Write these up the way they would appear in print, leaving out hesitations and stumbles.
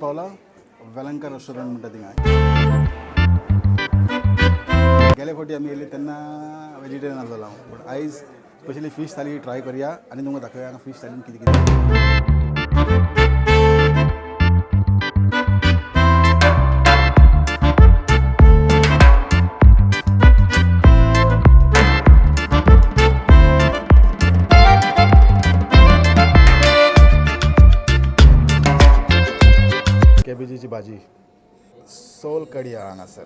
पावला वेलंका रेस्टॉरंट म्हणटा थिंगा. गेले फावटी आमी येयले तेन्ना वेजिटेरियन आसलेलो हांव, पूण आयज स्पेशली फीश थाली ट्राय करया आनी तुमकां दाखोवया हांगा फीश थालीन कितें कितें. कॅबेजीची भाजी, सोल कडी आहा हांगासर.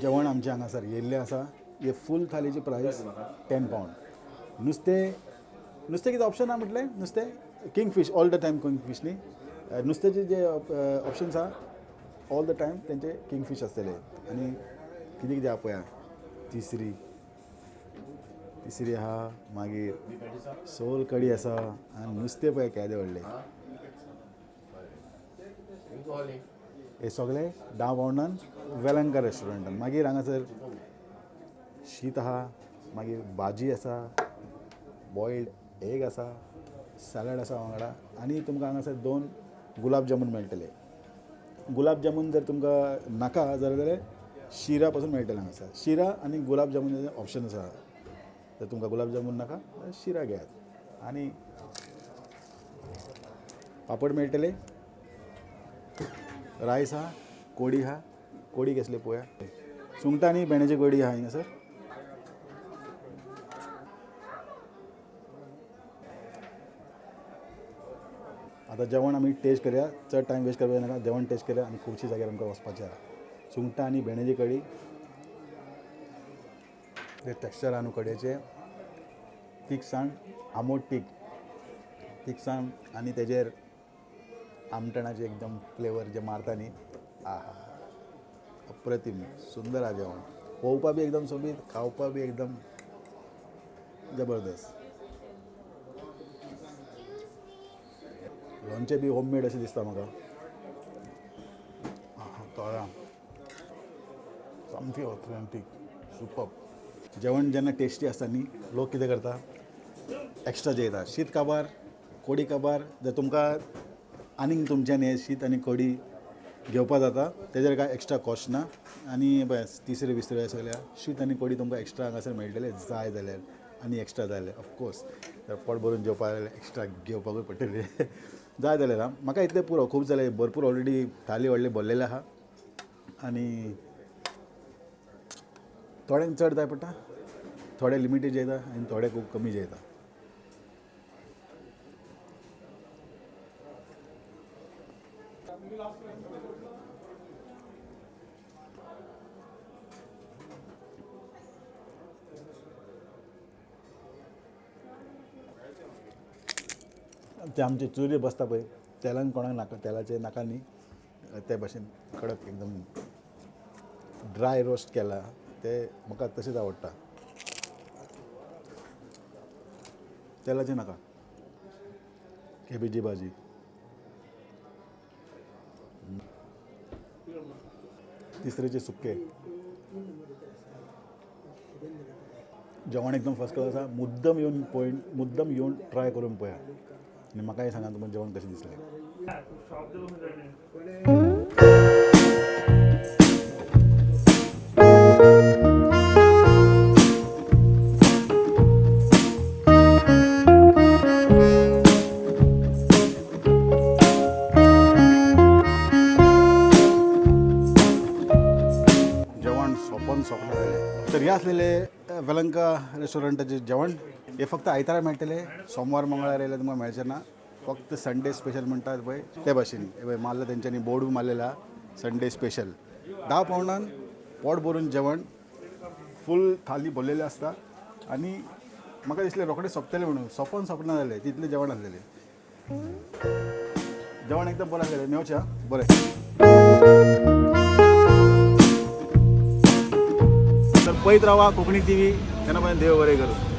जेवण आमचें हांगासर येयल्लें आसा. हे फूल थालीची प्रायस 10 पावंड. नुस्तें नुस्तें कितें ऑप्शन आहा म्हटलें? नुस्तें king fish all the time, king fish न्ही. नुस्त्याचे जे ऑप्शन्स आहा ऑल the time तेंचे किंग फीश आसतले. आनी कितें कितें आहा पळया. तिसरी तिसरी आहा, मागीर सोल कडी आसा आनी नुस्तें पळय केदें व्हडलें. हे सगळे 10 पावंडान वेलंका रेस्टॉरंटान. मागीर हांगासर शीत आहा, मागीर भाजी आसा, बॉयल्ड एग आसा, सॅलड आसा वांगडा आनी तुमकां हांगासर दोन गुलाब जामून मेळटले. गुलाब जामून जर तुमकां नाका जाल्यार शिरा पासून मेळटले हांगासर. शिरा आनी गुलाब जामून ऑप्शन आसा. जर तुमकां गुलाब जामून नाका जाल्यार शिरा घेयात. आनी पापड मेळटले, रायस आहा, कोडी आहा. कोडी कसले पळोवया. सुंगटां आनी भेंड्याची कोडी आहा हिंगासर. आतां जेवण आमी टेस्ट करया. चड टायम वेस्ट करया नाका. जेवण टेस्ट करया आनी खुबशी जाग्यार आमकां वचपाचें आहा. सुंगटां आनी भेंड्याची कडी, ते टेक्स्चर आहा न्हू कडयेचें, तिखसाण, आंबट तीख तिखसाण आनी तेजेर आमटणाचे एकदम फ्लेवर जे मारता न्ही, आहा, अप्रतीम सुंदर आहा जेवण. पळोवपा बी एकदम सोबीत, खावपा बी एकदम जबरदस्त. लोणचें बी होममेड अशें दिसता म्हाका. आहा, तोरां सामकी ऑथेंटीक, सुपर. जेवण जेन्ना टेस्टी आसता न्ही, लोक कितें करता, एक्स्ट्रा जेयता. शीत काबार, कोडी काबार. जर तुमकां आनीक तुमच्यान हें शीत आनी कडी घेवपा जाता, तेजेर कांय एक्स्ट्रा कॉस्ट ना. आनी बस तिसरे बिसरे सगळ्या शीत आनी कडी तुमकां एक्स्ट्रा हांगासर मेळटले जाय जाल्यार. आनी एक्स्ट्रा जाय जाल्यार, ऑफकोर्स जर पोट भरून जेवपा जाल्यार एक्स्ट्रा घेवपाकूय पडटलें. जाय जाल्यार आं, म्हाका इतलें पुरो, खूब जालें. भरपूर ऑलरेडी थाली व्हडली भरलेली आहा. आनी थोड्यांक चड जाय पडटा, थोडे लिमिटेड जेयता आनी थोडे खूब कमी जेयता. ते आमचे चुली बसता पळय तेलान, कोणाक नाका तेलाचें नाका न्ही, ते भाशेन कडक एकदम ड्राय रोस्ट केला ते म्हाका तशेंच आवडटा. तेलाचें नाका. कॅबेजी भाजी, तिसरेचे सुके, जेवण एकदम फर्स्ट क्लास आसा. मुद्दम येवन पळय, मुद्दम येवन ट्राय करून पळया आनी म्हाकाय सांगा तुमकां जेवण कशें दिसलें. जेवण सोंपोन सोंपना जालें. तर हे आसलेले वेलंका रेस्टॉरंटाचें जेवण. हे फक्त आयतारा मेळटले, सोमवार मंगळार येयल्यार तुमकां मेळचें ना. फक्त संडे स्पेशल म्हणटात पळय ते भाशेन. हे पळय मारला तेंच्यांनी, बोर्डूय मारलेला आहा संडे स्पेशल. 10 पावंडान पोट भरून जेवण, फूल थाली भरलेली आसता. आनी म्हाका दिसलें रोखडें सोंपतलें म्हणून, सोंपोन सोंपना जालें, तितलें जेवण आसलेलें. जेवण एकदम बरें आसलेलें. मेवचें आं, बरें. तर पळयत रावा कोंकणी टीव्ही. तेन्ना पर्यंत देव बरें करूं.